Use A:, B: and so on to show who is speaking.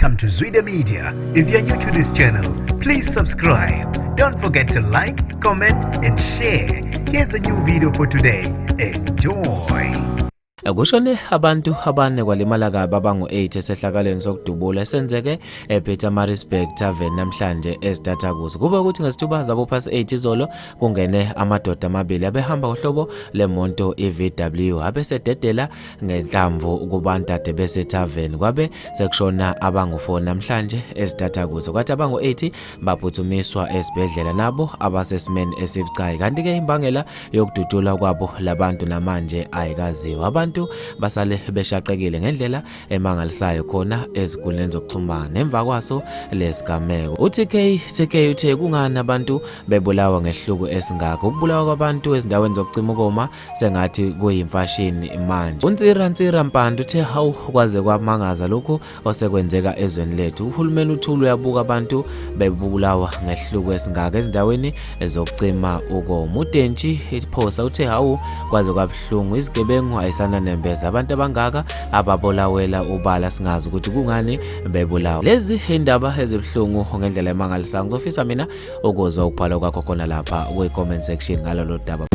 A: Welcome to Zwida Media. If you're new to this channel, please subscribe. Don't forget to like, comment, and share. Here's a new video for today. Enjoy.
B: Kushone abantu abane kwalimala kabi abangu-8 esehlakalweni sokudubula esenzeke ePietermaritzburg Tavern namhlanje ezitathakusa. Kube ukuthi ngesithuba zabo past 8 izolo kungene amadoda amabili abehamba ngohlobo lemonto iVW abesededela ngenhlamvu kubantu ade besethaveni kwabe sekushona abangu-4 namhlanje ezitathakusa kwathi abangu-8 baphuthumiswa esibhedlela nabo abasesimeni esibucayi kanti-ke imbangela yokudutshulwa kwabo labantu namanje ayikaziwa. Abantu basale beshaqekile ngendlela emangalisayo khona ezinkundleni zokuxhumana emva kwaso lesigameko. UTK TK uthe kungani abantu bebulawa ngehluku esingaka? Ukubulawa kwabantu ezindaweni zokucima ukoma sengathi kuyimfashini manje. UNtsira Ntsira Mpandu uthe hawu kwaze kwamangaza lokhu osekwenzeka ezweni lethu. Uhulumeni uthule uyabuka abantu bebulawa ngehluku esingaka ezindaweni zokucima ukoma. UDentshi Iphosa uthe hawu kwaze kwabuhlungu izigebengu ayisananembeza abantu abangaka ababolawela ubala singazi ukuthi kungani bebulawa. Lezi indaba ezibuhlungu ngendlela emangalisayo. Ngizofisa mina ukuzwa ukubhala kwakho khona lapha kwi-comment section ngalolu daba.